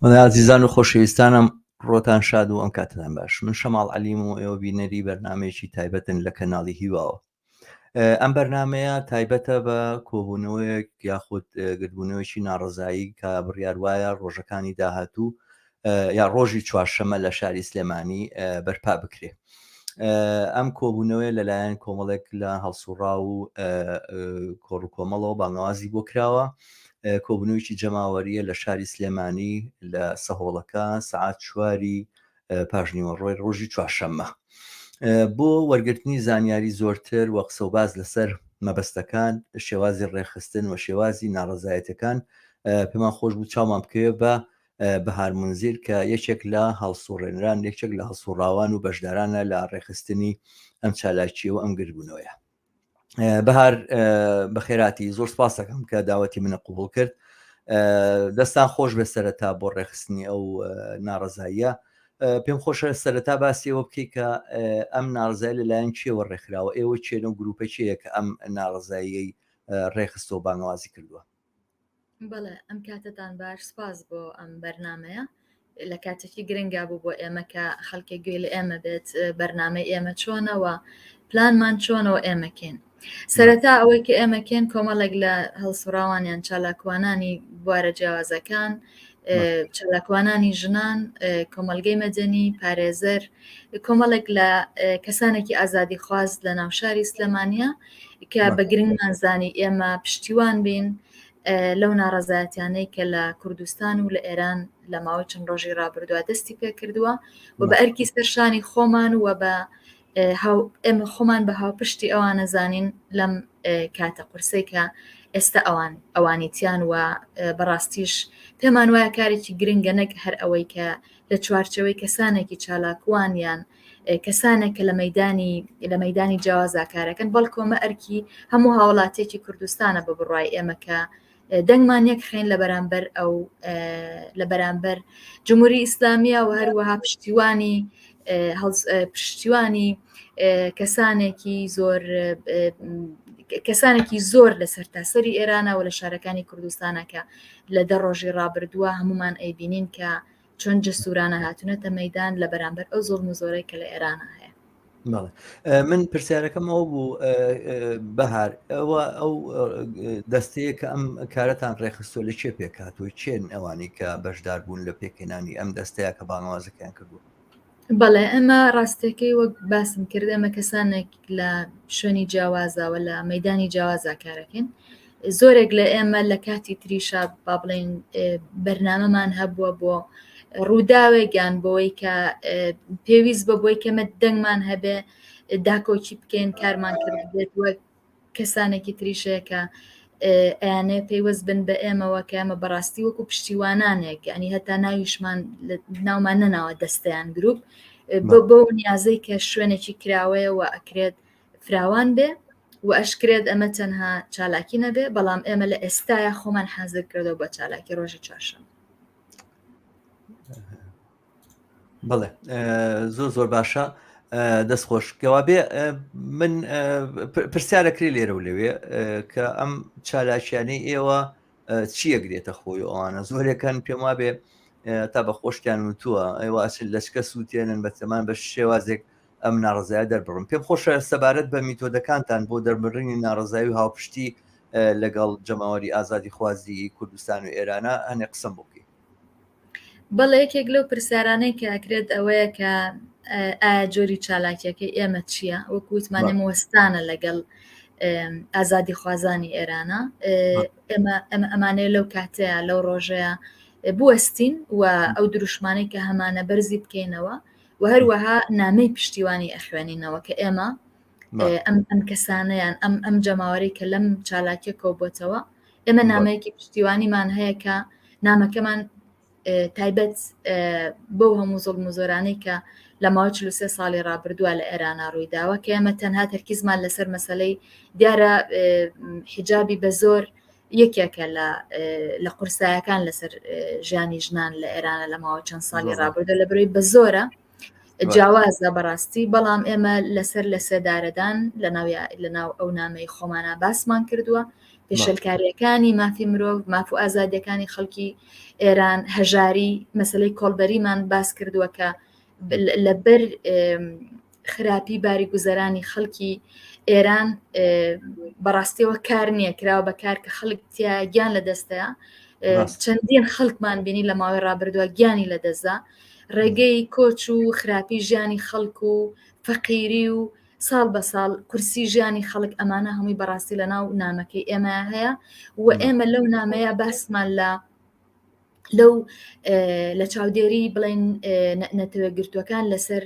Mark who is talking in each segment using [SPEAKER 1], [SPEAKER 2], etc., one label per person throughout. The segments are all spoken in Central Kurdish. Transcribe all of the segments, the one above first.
[SPEAKER 1] بەڵێ ئازیزان و خۆشەویستانم ڕۆتان شاد و ئەم کاتتان باش من شەماڵ عەلیم و ئێوە بینەری بەرنمەیەکی تایبەتن لە کەناڵی هیواوە ئەم بەرنمەیە تایبەتە بە کۆبوونەوەیەک یاخود گردبوونەوەیکی ناڕزایی کە بڕیار وایە ڕۆژەکانی داهاتوو یا ڕۆژی چوارشەمە لە شاری سلێمانی بەرپا بکرێ. ئەم کۆبوونەوەیە لەلایەن کۆمەڵێک لە هەڵسوڕاو و کۆڕ و کۆمەڵەوە بانگەوازی بۆ کراوە کۆبوونەوەیکی جەماوەریە لە شاری سلێمانی لە سەهۆڵەکە سەعات چواری پاژنیوەڕۆی ڕۆژی چوارشەممە بۆ وەرگرتنی زانیاری زۆرتر و قسە و باز لەسەر مەبەستەکان شێوازی ڕێکخستن و شێوازی ناڕەزایەتەکان پێمان خۆش بوو چاومان بکەوێت بە بەهار مونزیر کە یەکێک لە هەڵسوڕێنران یەکێک لە هەڵسوڕاوان و بەشدارانە لە ڕێکخستنی ئەم چالاکیە و ئەم گردبوونەوەیە. بەهار بەخێراتی زۆر سپاس دەکەم کە داوەتی منە قوبڵ کرد دەستان خۆش بێ سەرەتا بۆ ڕێخستنی ئەو ناڕزاییە پێم خۆشە سەرەتا باسی ئەوە بکەیت کە ئەم ناڕزای لەلایەن کێوە ڕێکخراوە ئێوە چێن و گروپە کێیە کە ئەم ناڕزاییەی ڕێخستەوە بانگوازی کردووە
[SPEAKER 2] بەڵێ ئەم کاتەتان باش سپاس بۆ ئەم بەرنمەیە لە کاتێکی گرنگا بوو بۆ ئێمە کە خەڵکێک گوێ لە ئێمە بێت بەرنمەی ئێمە چۆنەوە پلانمان چۆنەوە ئێمە کێن سەرەتا ئەوەی کە ئێمە کێن کۆمەڵێک لە هەڵسوڕاوانیان چالاکوانانی بوارە جیاوازەکان چالاکوانانی ژنان کۆمەلگەی مەدەنی پارێزەر کۆمەڵێک لە کەسانێکی ئازادی خواست لە ناوشاری سلێمانە کە بە گرنگمان زانی ئێمە پشتیوان بین لەو ناڕەزایەتیانەی کە لە کوردستان و لە ئێران لە ماوەی چەند ڕۆژی ڕابردووە دەستی پێکردووە و بە ئەرکی سەرشانی خۆمان و بە ئێمە خۆمان بە هاوپشتی ئەوانە زانین لەم کاتە قورسەی کە ئێستا ئەوان ئەوانیتیان و بەڕاستیش پێمان وایە کارێکی گرنگە نەک هەر ئەوەی کە لە چوارچەوەی کەسانێکی چالاکوان یان کەسانێک کە لە مەدانی لە مەدانی جیاوازا کارەکەن بەڵکو ئەمە ئەرکی هەموو هاوڵاتێکی کوردستانە بە بڕای ئێمە کە دەنگمان یەک خەین لە بەرامبەر ئەو لە بەرامبەر جمهوری ئیسلامیە و هەروەها پشتیوانی پشتیوانی کەسانێکی زۆر کەسانێکی زۆر لە سەرتاسەری ئێرانە و لە شارەکانی کوردستانەکە لە دە ڕۆژی ڕابردووە هەمومان ئەیبینین کە چۆن جەسوورانە هاتوونەتە مەدان لە بەرامبەر ئەو زۆڵم و زۆرەی کە لە ئێرانە هەیە.
[SPEAKER 1] من پرسیارەکەم ئەوە بوو بەهار ئەوە ئەو دەستەیە کە ئەم کارەتان ڕێکخستوە لە چێ پێکاتوە چێن ئەوانەی کە بەشدار بوون لە پێکهێنانی ئەم دەستەیە کە بانگەوازەکەیان کردووە؟
[SPEAKER 2] بەڵێ ئەمە ڕاستەکەی وەک باسم کرد ئەمە کەسانێک لە شوێنی جیاوازەوە لە مەدانی جیاوازا کارەکەین زۆرێک لە ئێمە لە کاتی تریشا با بڵێین بەرنامەمان هەبووە بۆ ڕووداوێک یان بۆی کە پێویست بە بۆی کەمە دەنگمان هەبێ داکۆکی بکەین کارمان کردبێت وەک کەسانێکی تریشەیە کە ئەیانێ پەیوەست بن بە ئێمەوە کە ئەمە بەڕاستی وەکو پشتیوانانێک ینی هەتا ناویشمان ناومان نەناوە دەستیان گروپ بۆ بۆ نیازەی کە شوێنێکی کراوەیەوە ئەکرێت فراوان بێ و ئەشکرێت ئەمە تەنها چالاکی نەبێ بەڵام ئێمە لە ئێستایا خۆمان حازر کردەوە بە چالاکی ڕۆژی چوارشەم.
[SPEAKER 1] بەڵێ زۆر زۆر باشە دەست خۆش کەوا بێ من پرسیارەکرێ لێرە و لەوێ کە ئەم چالاکیانەی ئێوە چیەگرێتە خۆی ئەوانە زۆرێکان پێم وابێ تا بە خۆشتیان وتووە ئێوە ئەچن لەچکە سووتێنن بەتەمان بە شێوازێک ئەم ناڕەزایە دەربڕن. پێم خۆشە سەبارەت بە میتۆدەکانتان بۆ دەربڕینی ناڕەزایی و هاوپشتی لەگەڵ جەماوەری ئازادیخوازی کوردستان و ئێرانە هەنێ قسەم بۆ بکەی.
[SPEAKER 2] بەڵێ یەکێک لەو پرسیارانەی کە ئەکرێت ئەوەیە کە ئایا جۆری چالاکیەکەی ئێمە چییە؟ وەکو وتمان ئێمە وەستانە لەگەڵ ئازادیخوازانی ئێرانە ئێمە ئەمە ئەمانەیە لەو کاتەیە لەو ڕۆژەیە بوەستین و ئەو دروشمانەی کە هەمانە بەرزی بکەینەوە و هەروەها نامەی پشتیوانی ئەخوێنینەوە کە ئێمە ئەم ئەم کەسانەیان ئەم ئەم جەماوەری کە لەم چالاکیە کۆبووتەوە ئێمە نامەیەکی پشتیوانیمان هەیە کە نامەکەمان تایبەت بۆ هەموو زوڵم و زۆرانەی کە لە ماوەی 43 ساڵی ڕابردووە لە ئێرانە ڕوویداوە کە ئێمە تەنها تەرکیزمان لەسەر مەسلەی دیارە حیجابی بە زۆر یەکێکە لە لە قورسایەکان لەسەر ژیانی ژنان لە ئێرانە لە ماوە چەند ساڵی ڕابردوو لە بەرەی بە زۆرە. جیاوازە بەڕاستی بەڵام ئێمە لەسەر لە سێدارەدان لەناو ئەو نامەی خۆمانە باسمان کردووە پێشلکاریەکانی مافی مرۆڤ ماف و ئازادیەکانی خەڵکی ئێران هەژاری مەسلەی کۆڵبەریمان باس کردووە کە لەبەر خراپی باری گوزەرانی خەڵکی ئێران بەڕاستیەوە کار نییە کراوە بە کار کە خەڵک تیا گیان لە دەستەیە چەندین خەڵکمان بینی لە ماوەی ڕابردووە گیانی لە دەستدا ڕێگەی کۆچ و خراپی ژیانی خەڵک و فەقیری و ساڵ بە ساڵ کورسی ژیانی خەڵک ئەمانە هەمووی بەڕاستی لە ناو نامەکەی ئێمە هەیە و ئێمە لەو نامەیە باسمان لە لەو لە چاودێری بڵێن نەتەوە گرتووەکان لەسەر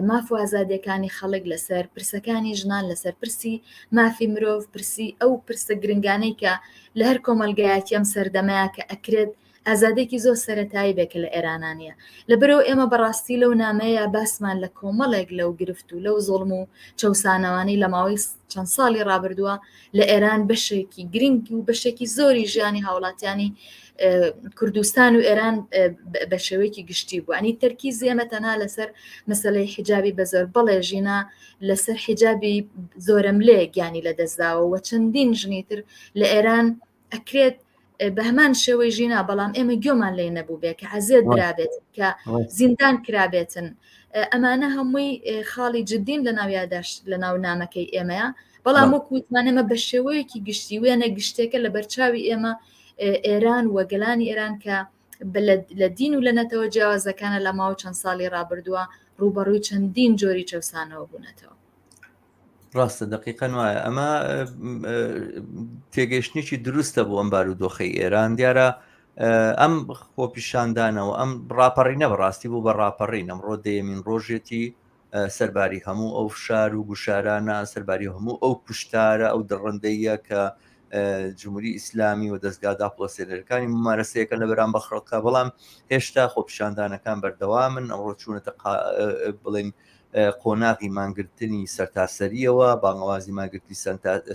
[SPEAKER 2] ماف و ئازادیەکانی خەڵک لەسەر پرسەکانی ژنان لەسەر پرسی مافی مرۆڤ پرسی ئەو پرسە گرنگانەی کە لە هەر کۆمەلگایەکی ئەم سەردەمەیە کە ئەکرێت ئازادێکی زۆر سەتایی بێ کە لە ئێرانانە لەبەرەوە ئێمە بەڕاستی لەو نامەیە باسمان لە کۆمەڵێک لەو گرفت و لەو زۆڵم و چەسانەوانەی لە ماوەی چەند ساڵی ڕابردووە لە ئێران بەشێکی گرنگ و بەشێکی زۆری ژیانی هاوڵاتیانی کوردستان و ئێران بە شێوەیەکی گشتی بوو ئەنی تەرکی زێمە تەنها لەسەر مەسلەی حیجابی بە زۆر بەڵێ ژینا لەسەر حیجابی زۆرەملێ گیانی لە دەستداوە و چەندین ژنی تر لە ئێران ئەکرێت بە هەمان شێوەی ژینا بەڵام ئێمە گوێمان لێ نەبوو بێ کە عەزێت درابێت کە زیندان کرابێتن ئەمانە هەمووی خاڵی جدین لە ناو یاداشت لە ناو نامەکەی ئێمەیە بەڵام وەک وتمان ئێمە بە شێوەیەکی گشتی وێنە گشتێکە لە بەرچاوی ئێمە ئێران و گەلانی ئێران کە لە دین و لە نەتەوە جیاوازەکانە لە ماوە چەند ساڵی ڕابردووە ڕووبەڕووی چەندین جۆری چەسانەوە بوونەتەوە.
[SPEAKER 1] ڕاستە دقیقەن وایە ئەمە تێگەیشتنێکی دروستە بۆ ئەم بارودۆخەی ئێران دیارە ئەم خۆپیشاندانەوە ئەم ڕاپەڕینە بەڕاستی بوو بە ڕاپەڕین ئەمڕۆ دەیەمین ڕۆژێتی سەرباری هەموو ئەو فشار و گوشارانە سەرباری هەموو ئەو کوشتارە ئەو دڕندەیە کە جمهوری ئیسلامی و دەستگا داپڵۆسێنەرەکانی ممارەسەیەکە لە بەرام بەخڕەکە بەڵام هێشتا خۆپیشاندانەکان بەردەوامن ئەمڕۆ چوونەتە بڵێن قۆناغی مانگرتنی سەرتاسەریەوە بانگەوازی مانگرتنی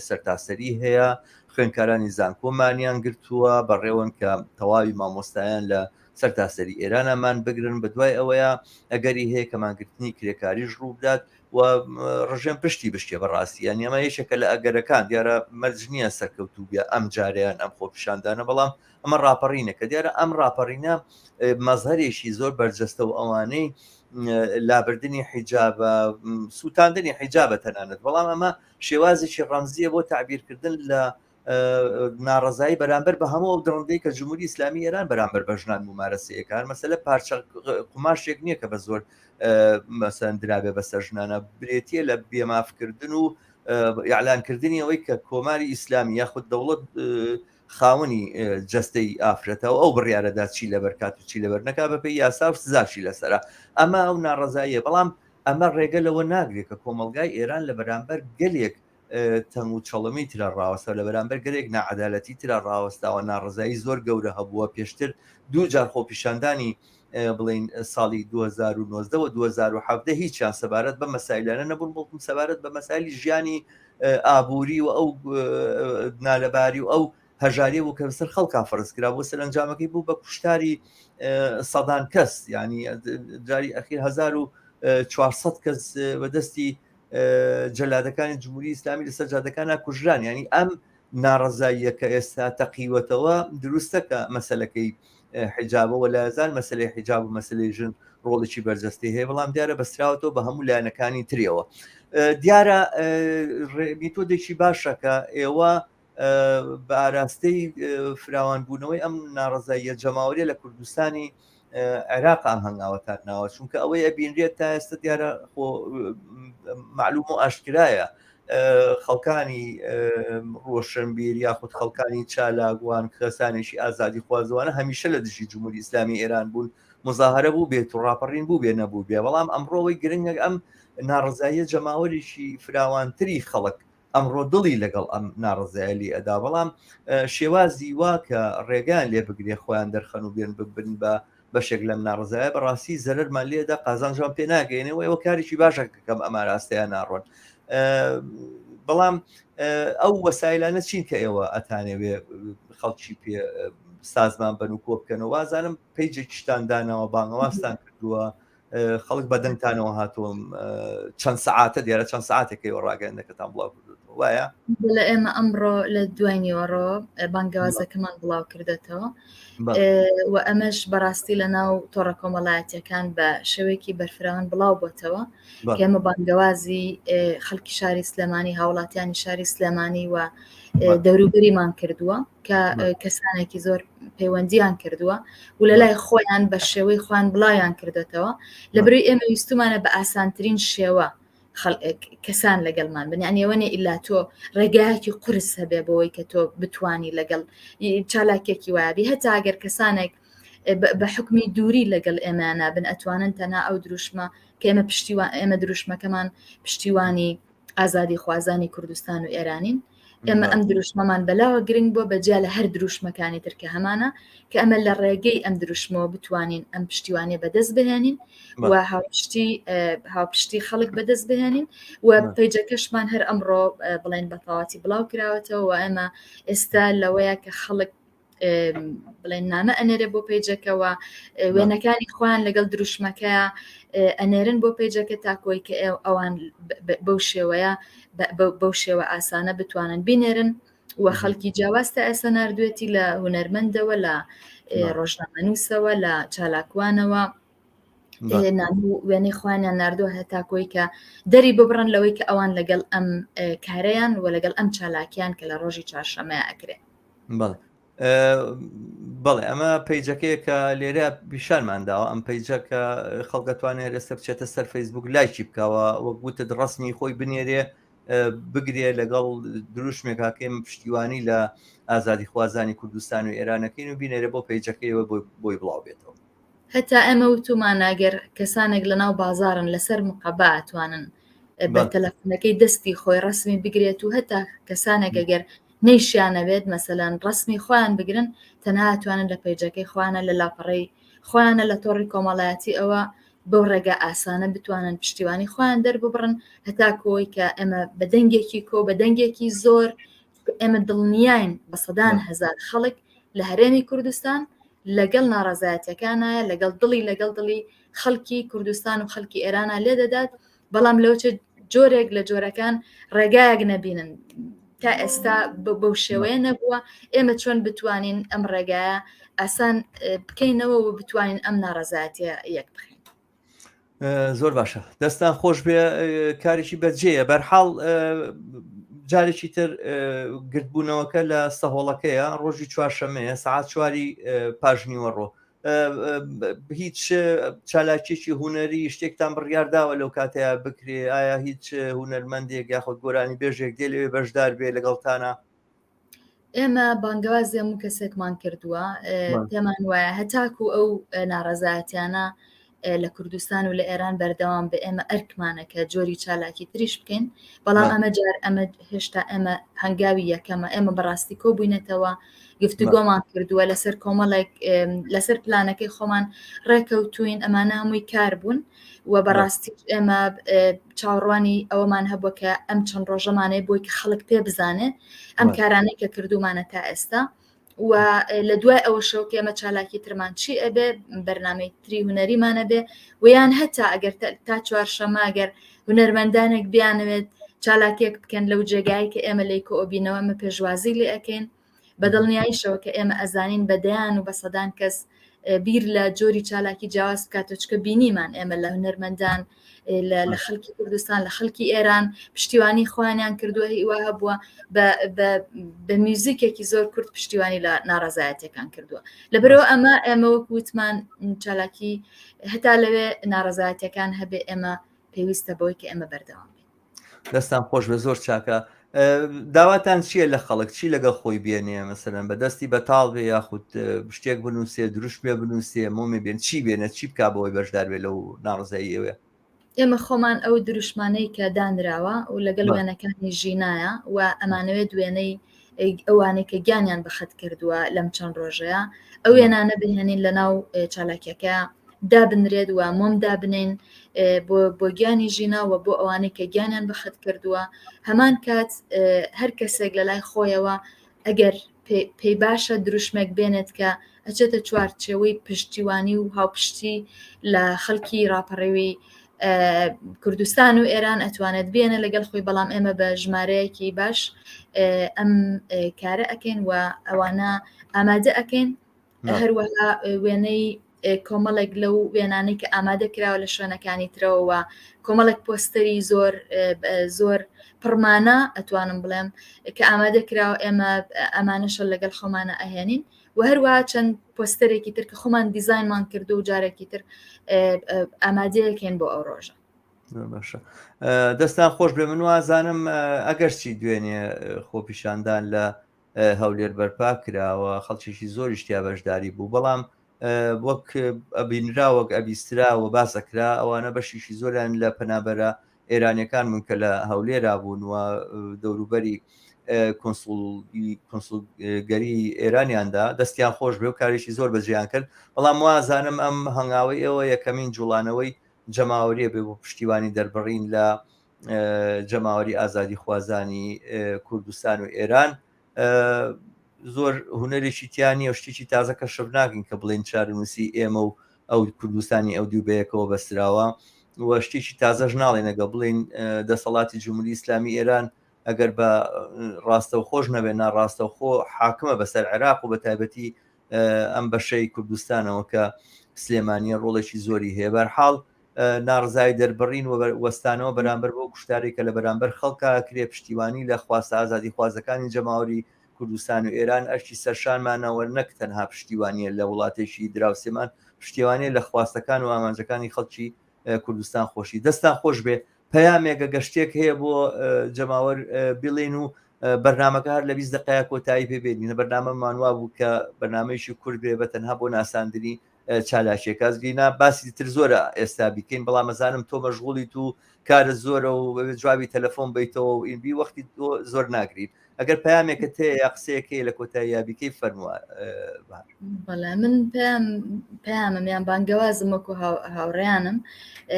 [SPEAKER 1] سەرتاسەری هەیە خوێنکارانی زانکۆمانیان گرتووە بەڕێوەن کە تەواوی مامۆستایان لە سەرتاسەری ئێرانە مان بگرن بەدوای ئەوەیە ئەگەری هەیە کە مانگرتنی کرێکاریش ڕووبدات و ڕژێم پشتی بشکێ بەڕاستی یان ئەمە یەکێکە لە ئەگەرەکان دیارە مەرج نییە سەرکەوتوو بێ ئەم جاریان ئەم خۆپیشاندانە بەڵام ئەمە ڕاپەڕینە کە دیارە ئەم ڕاپەڕینە مەزهرێکی زۆر بەرجەستە و ئەوانەی لابردنی حیجابە سووتاندنی حیجابە تەنانەت بەڵام ئەمە شێوازێکی ڕەمزیە بۆ تعبیرکردن لە ناڕزایی بەرامبەر بە هەموو ئەو دڕندەی کە جمهوری ئیسلامی ئێران بەرامبەر بە ژنان ممارەسەیەکان مەسەلە پارچە قوماشێک نییە کە بە زۆر مەسەن درابێ بەسەر ژنانە برێتیە لە بێمافکردن و ئیعلانکردنی ئەوەی کە کۆماری ئیسلامی یاخود دەوڵەت خاوەنی جەستەی ئافرەتە و ئەو بڕیارەدا چی لەبەر کات و چی لەبەر نەکا بەپێی یاسا و سزاشی لەسەرە ئەمە ئەو ناڕەزاییە بەڵام ئەمە ڕێگە لەوە ناگرێت کە کۆمەڵگای ئێران لە بەرامبەر گەلێک تەنگ و چەڵەمەی ترا ڕاوەستاوە لە بەرامبەر گەلێک ناعەدالەتی ترا ڕاوەستاوە ناڕەزایی زۆر گەورە هەبووە پێشتر دوو جار خۆپیشاندانی بڵین ساڵی 2019 و 2017 هیچیان سەبارەت بە مەسایلانە نەبوون بەڵکم سەبارەت بە مەسایلی ژیانی ئابووری و ئەو نالەباری و ئەو هەژاریە بوو کە بەسەر خەڵکا فەرز کرا بۆ سەرەنجامەکەی بوو بە کوشتاری سەدان کەس ینی جاری ئەخیر 1400 کەس بەدەستی جەلادەکانی جمهوری ئیسلامی لەسەر جادەکانە کوژران ینی ئەم ناڕەزاییە کە ئێستا تەقیوەتەوە دروستە کە مەسەلەکەی حیجابە وە لایەزان مەسلەی حیجاب و مەسلەی ژن ڕۆڵێکی بەرجەستەی هەیە بەڵام دیارە بەستراوەتەوە بە هەموو لایەنەکانی تریەوە دیارە میتۆدێکی باشە کە ئێوە بە ئاراستەی فراوانبوونەوەی ئەم ناڕەزاییە جەماوەریە لە کوردستانی عێراق ئەم هەنگاوەتان ناوە چونکە ئەوەی ئەبینرێت تا ئێستا دیارە خۆ معلوم و ئاشکرایە خەڵکانی ڕۆشنبیر یاخود خەڵکانی چالاکوان کەسانێکی ئازادی خوازوانە هەمیشە لە دژی جمهوری ئیسلامی ئێران بوون مزاهرە بوو بێت و ڕاپەڕین بوو بێ نەبوو بێ بەڵام ئەمڕۆەوەی گرنگە ئەم ناڕزاییە جەماوەرێکی فراوانتری خەڵک ئەمڕۆ دڵی لەگەڵ ئەم ناڕەزایە لێ ئەدا بەڵام شێوازی وا کە ڕێگەیان لێ بگرێ خۆیان دەرخەن و بێن ببن بە بەشێک لەم ناڕزایە بەڕاستی زەرەرمان لێدا قازانجان پێ ناگەێنەوە ئێوە کارێکی باشە کەم ئەماراستەیان ناڕۆن بەڵام ئەو وەسایلانە چین کە ئێوە ئەتانەوێ خەڵکی پێ سازمان بن و کۆ بکەنەوە وازانم page ێکیشتان داناوە بانگەواستان کردووە. خەڵک بە دەنگتانەوە هاتووم چەند سەعاتە دیارە چەند سەعاتێکەوە ڕاگەیاندنەکەتان بڵاو کردووەتەوە وایە؟
[SPEAKER 2] لە ئێمە ئەمڕۆ لە دوای نیوەڕۆ بانگەوازەکەمان بڵاو کردێتەوە و ئەمەش بەڕاستی لە ناو تۆڕە کۆمەڵایەتەکان بە شێوەیەکی بەرفراوان بڵاو بۆتەوە ئێمە بانگەوازی خەڵکی شاری سلێمانی هاوڵاتیانی شاری سلێمانی و دەوروبەریمان کردووە کە کەسانێکی زۆر پەیوەندیان کردووە و لە لای خۆیان بە شێوەی خۆیان بڵاویان کردێتەوە لە بری ئێمە ویستومانە بە ئاسانترین شێوە کەسان لەگەڵمان بن یعنی ئەوە نیە ئیلا تۆ ڕێگایەکی قورس هەبێ بۆی کە تۆ بتانی لەگەڵ چالاکێکی وایبی هەتا ئەگەر کەسانێک بە حکمی دووری لەگەڵ ئێمە نابن ئەتوانن تەنها ئەو دروشمە کە ئێمە پشتیوان ئێمە دروشمەکەمان پشتیوانی ئازادی خوازانی کوردستان و ئێرانین ئێمە ئەم دروشمەمان بەلاوە گرنگ بووە بەجیا لە هەر دروشمەکانی تر کە هەمانە کە ئەمە لە ڕێگەی ئەم دروشمەوە بتوانین ئەم پشتیوانیە بەدەست بهێنین و هاوپشتی هاوپشتی خەڵک بەدەست بهێنین و پەیجەکەشمان هەر ئەمڕۆ بڵێن بەتەواتی بڵاو کراوەتەوە و ئێمە ئێستا لەوەیە کە خەڵک بڵێن نامە ئەنێرێ بۆ پەیجەکەوە وێنەکانی خۆیان لەگەڵ دروشمەکە ئەنێرن بۆ پەیجەکە تاکۆی کە ئەوان بەو شێوەیە بەو شێوە ئاسانە بتوانن بینێرن و خەڵکی جیاواز تا ئێستا نردوێتی لە هونەرمەندەوە لە ڕۆژنامەنووسەوە لە چالاکوانەوە وێنەی خۆیانیان نردووە هەتاکۆی کە دەری ببڕن لەوەی کە ئەوان لەگەڵ ئەم کارەیان و لەگەڵ ئەم چالاکیان کە لە ڕۆژی چوارشەمەیە ئەکرێ
[SPEAKER 1] بەڵێ بەڵێ ئەمە پەیجەکەیە کە لێرە پیشانمان داوە ئەم پەیجە کە خەڵکەتوانێت ئێستا بچێتە سەر فەیسبوک لایکی بکەوە وەک وتت ڕسمی خۆی بنێرێ بگرێ لەگەڵ دروشمێکاکەی پشتیوانی لە ئازادی خوازانی کوردستان و ئێرانەکەین و بینێرە بۆ پەیجەکەیەوە بۆی بڵاو بێتەوە
[SPEAKER 2] هەتا ئێمە وتومانە گەر کەسانێک لەناو بازارن لەسەر مقەبا ئەتوانن بە تەلەفونەکەی دەستی خۆی ڕسمی بگرێت و هەتا کەسانێک ئەگەر نەیشیانەوێت مەسەلەن ڕسمی خۆیان بگرن تەنها ئەتوانن لە پەیجەکەی خۆیانە لە لاپەڕەی خۆیانە لە تۆڕی کۆمەڵایەتی ئەوە بەو ڕێگا ئاسانە بتوانن پشتیوانی خۆیان دەرببڕن هەتا کۆی کە ئێمە بە دەنگێکی کۆ بە دەنگێکی زۆر ئێمە دڵنیاین بە سەدان هەزار خەڵک لە هەرێمی کوردستان لەگەڵ ناڕەزایەتیەکانایە لەگەڵ دڵی لەگەڵ دڵی خەڵکی کوردستان و خەڵکی ئێرانە لێدەدات بەڵام لەوچە جۆرێک لە جۆرەکان ڕێگایەک نەبینن تا ئێستا بەو شێوەیە نەبووە ئێمە چۆن بتوانین ئەم ڕێگایە ئاسان بکەینەوە و بتوانین ئەم ناڕەزایەتیە یەک بخەین
[SPEAKER 1] زۆر باشە دەستان خۆش بێ کارێکی بەجێیە بەرحاڵ جارێکی تر گردبوونەوەکە لە سەهۆڵەکەیە ڕۆژی چوارشەمەیە سعات چواری پاژنیوەڕۆ هیچ چالاکیێکی هوەری شتێکتان بڕیار داوە لەو کاتەیە بکرێ ئایا هیچ هوەرمەندێک یاخود گۆرانی بێژێک دێ لەوێ بەشدار بێ لەگەڵتانە
[SPEAKER 2] ئێمە بانگەوازی هەموو کەسێکمان کردووە پێمان وایە هەتاکو ئەو ناڕەزایەتیانە لە کوردستان و لە ئێران بەردەوام بە ئێمە ئەرکمانە کە جۆری چالاکی تریش بکەین بەڵام ئەمە جار ئەمە هێشتا ئێمە هەنگاوی یەکەمە ئێمە بەڕاستی کۆبووینەتەوە گفتوگۆمان کردووە لەسەر کۆمەڵێک لەسەر پلانەکەی خۆمان ڕێکەوتوین ئەمانە هەمووی کار بوون و بەڕاستی ئێمە چاوەڕوانی ئەوەمان هەبووە کە ئەم چەند ڕۆژەمانەیە بۆی کە خەڵک پێ بزانێ ئەم کارانەی کە کردومانە تا ئێستا و لە دوای ئەوە شەو کە ئێمە چالاکی ترمان چی ئەبێ بەرنمەی تری هوەریمانە بێ ویان هەتا ئەگەر تا چوارشەمە ئەگەر هونەرمەندانێک بیانەوێت چالاکێک بکەن لەو جێگای کە ئێمە لی کۆبینەوە ئەمە پێشوازی لێ ئەەکەین بە دڵنیاییشەوە کە ئێمە ئەزانین بە دەیان و بە سەدان کەس بیر لە جۆری چالاکی جیاواز بکاتەوە چکە بینیمان ئێمە لە هونەرمەندان لە خەڵکی کوردستان لە خەڵکی ئێران پشتیوانی خۆیانیان کردووە هیوا هەبووە بە میوزیکێکی زۆر کورت پشتیوانی لە ناڕزایەتەکان کردووە لەبەرەوە ئەمە ئێمە وەک وتمان چالاکی هەتا لەوێ ناڕزایەتەکان هەبێ ئێمە پێویستە بۆی کە ئێمە بەردەوام بین
[SPEAKER 1] دەستان خۆش بە زۆر چاکە داواتان چییە لە خەڵک چی لەگەڵ خۆی بێنێ مەسەرەن بە دەستی بەتاڵ بێ یاخود شتێک بنووسێ دروش بێ بنووسێ مۆمێ بێن چی بێنە چی بک بەوەی بەشدار بێ لەو ناڕزایی ئەوێ
[SPEAKER 2] ئێمە خۆمان ئەو دروشمانەی کە دانراوە و لەگەڵ وێنەکانی ژینایە و ئەمانەوێت وێنەی ئەوانەی کە گیانیان بەخت کردووە لەم چەند ڕۆژەیە ئەو وێنانە بهێنین لە ناو چالاکیەکە دابنرێت و مۆم دابنین بۆ گیانی ژینا و بۆ ئەوانەی کە گیانیان بەخت کردووە هەمان کات هەر کەسێک لە لای خۆیەوە ئەگەر پێی باشە دروشمێک بێنێت کە ئەچێتە چوارچێوەی پشتیوانی و هاوپشتی لە خەڵکی ڕاپەڕیوی کوردستان و ئێران ئەتوانێت بێنە لەگەڵ خۆی، بەڵام ئێمە بە ژمارەیەکی باش ئەم کارە ئەکەین و ئەوانە ئامادە ئەکەین. هەروەها وێنەی کۆمەڵێک لەو وێنانەی کە ئامادە کراوە لە شوێنەکانی ترەوە، کۆمەڵێک پۆستەری زۆر زۆر پڕمانە ئەتوانم بڵێم کە ئامادە کراوە، ئێمە ئەمانەشە لەگەڵ خۆمانە ئەهێنین، و هەروەها چەند پۆستەرێکی تر کە خۆمان دیزاینمان کردو و جارێکی تر ئامادەیەکەین بۆ ئەو ڕۆژە.
[SPEAKER 1] باشە، دەستان خۆش بێ. من وازانم ئەگەرچی دوێنێ خۆپیشاندان لە هەولێر بەرپا کراوە، خەڵکێکی زۆریش تیا بەشداری بوو، بەڵام وەک ئەبینرا، وەک ئەبیسترا و باس ئەکرا، ئەوانە بەشێکی زۆریان لە پەنابەرە ئێرانیەکان بوون کە لە هەولێرا بوون و دەوروبەری کونسوڵگەری ئێرانیاندا. دەستیان خۆش بێ و کارێکی زۆر بەجێیان کرد، بەڵام وازانم ئەم هەنگاوەی ئێوە یەکەمین جوڵانەوەی جەماوەریە بێ بۆ پشتیوانی دەربڕین لە جەماوەری ئازادیخوازانی کوردستان و ئێران. زۆر هونەرێکی تیا نییە و شتێکی تازە کەشف ناکەین کە بڵێن چارەنووسی ئێمە و ئەو کوردستانی ئەو دوو بەیەکەوە بەستراوە، و شتێکی تازەش ناڵێن ئەگە بڵێن دەسەڵاتی جمهوری ئیسلامی ئێران ئەگەر بە ڕاستەوخۆش نەبێت ناڕاستەوخۆ حاکمە بەسەر عێراق و بە تایبەتی ئەم بەشەی کوردستانەوە کە سلێمانیە ڕۆڵێکی زۆری هەیە. بەرحاڵ ناڕزای دەربڕین و وەستانەوە بەرامبەر بۆ کوشتارێک کە لە بەرامبەر خەڵکا کرێ، پشتیوانی لە خواستە ئازادیخوازەکانی جەماوەری کوردستان و ئێران ئەرکی سەرشانمانەوە، نەک تەنها پشتیوانیە لە وڵاتێکی دراوسێمان، پشتیوانیە لە خواستەکان و ئامانجەکانی خەڵکی کوردستان. خۆشی دەستان خۆش بێ. پەیامێکە گەشتێک هەیە بۆ جەماوەر بڵێن و بەرنمەکە هەر لە 20 دقەیە کۆتایی پێ بێنین. بەرنامەمان وا بوو کە بەرنمەیەکی کورت بێ بە تەنها بۆ ناساندنی چالاکیەکە، گینا باسی تر زۆرە ئێستا بیکەین، بەڵام ئەزانم تۆ مەشغوڵیت و کارت زۆرە و جوابی تەلەفۆن بیتەوە و ئینبی وەختی تۆ زۆر ناگرین. ئەگەر پەیامێکت هەیە یا قسەیەک هەیە لە کۆتایی یا بیکەی فەرمووە.
[SPEAKER 2] بەڵێ، من پەیام پەیامم یان بانگەوازم وەکو هاوڕێیانم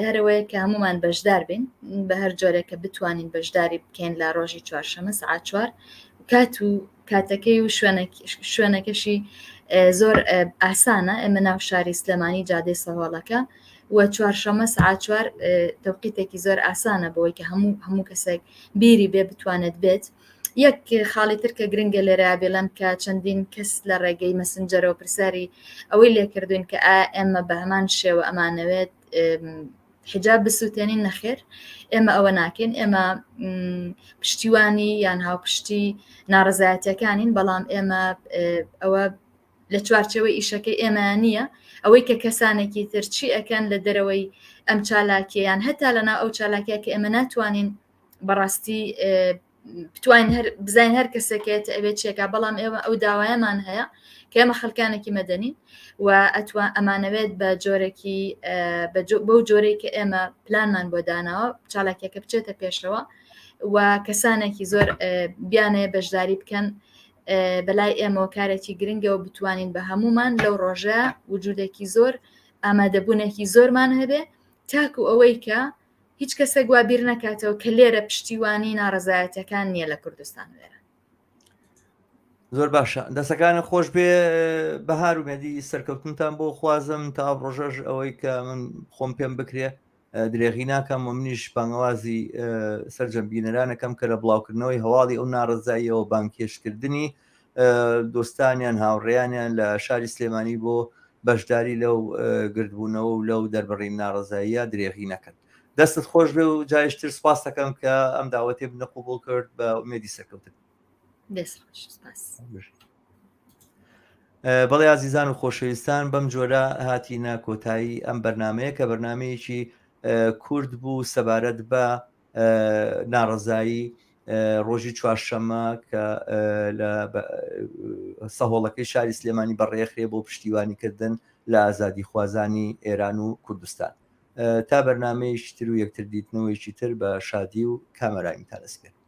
[SPEAKER 2] هەرەوەیە کە هەمومان بەشدار بین بە هەر جۆرێک کە بتوانین بەشداری بکەین لە ڕۆژی چوارشەمە سەعات 4. کات و کاتەکەی و شوێنەکەشی زۆر ئاسانە، ئێمە ناو شاری سلێمانی جادەی سەهۆڵەکە و چوارشەمە سەعات 4، تەوقیتێکی زۆر ئاسانە بۆی کە هەموو کەسێک بیری بێ بتوانێت بێت. یەک خاڵی تر کە گرنگە لێرە بێڵم کە چەندین کەس لە ڕێگەی مەسنجەرەوە پرسیاری ئەوەی لێکردوین کە ئایا ئێمە بە هەمان شێوە ئەمانەوێت حجاب بسووتێنین؟ نەخێر، ئێمە ئەوە ناکەین. ئێمە پشتیوانی یان هاوپشتی ناڕزایەتەکانین، بەڵام ئێمە ئەوە لە چوارچەوەی ئیشەکەی ئێمە نییە. ئەوەی کە کەسانێکی تر چی ئەکەن لە دەرەوەی ئەم چالاکییان هەتا لەناو ئەو چالاکیە کە ئێمە ناتوانین بەڕاستی بتوانین هەر بزانین هەر کەسێکێت ئەوێ چێکا، بەڵام ئێمە ئەو داوایەمان هەیە کە ئێمە خەڵکانێکی مەدەنین و ئەتوان ئەمانەوێت بە جۆرێکی بەو جۆرەی کە ئێمە پلانمان بۆ داناوە چالاکیەکە بچێتە پێشەوە و کەسانێکی زۆر بیانەیە بەشداری بکەن. بەلای ئێمەوە کارێکی گرنگەوە بتوانین بە هەمومان لەو ڕۆژە وجودێکی زۆر ئامادەبوونێکی زۆرمان هەبێ، تاکو ئەوەی کە هیچ کەسێک وا بیر نەکاتەوە کە لێرە پشتیوانی ناڕەزایەتەکان نییە لە کوردستان لێرە.
[SPEAKER 1] زۆر باشە، دەسەکانە خۆش بێ بەهار و مێدی سەرکەوتنتان بۆ خوازم. تا ڕۆژەش ئەوەی کە من خۆم پێم بکرێ درێغی ناکەم و منیش بانگەوازی سەرجەم بینەرانەکەم کە لە بڵاوکردنەوەی هەواڵی ئەو ناڕەزاییەوە بانگهێشتکردنی دۆستانیان هاوڕێیانیان لە شاری سلێمانی بۆ بەشداری لەو گردبوونەوە و لەو دەربڕین ناڕەزاییە درێغی نەکەن. دەستت خۆش بێ و جایشتر سپاس دەکەم کە ئەم داوەتێ بنە قوبڵ کرد، بە ئومێدی سەرکەوتن.
[SPEAKER 2] دەست خۆش، سپاس.
[SPEAKER 1] بەڵێ ئازیزان و خۆشەویستان، بەم جۆرە هاتینە کۆتایی ئەم بەرنمەیە کە بەرنمەیەکی کورد بوو سەبارەت بە ناڕەزایی ڕۆژی چوارشەممە کە لە سەهۆڵەکەی شاری سلێمانی بەڕێخرێ بۆ پشتیوانیکردن لە ئازادیخوازانی ئێران و کوردستان. تا بەرنمەیەکی تر و یەکتر دیتنەوەیەکی تر بە شادی و کامەرانیتان ئەسپێرم.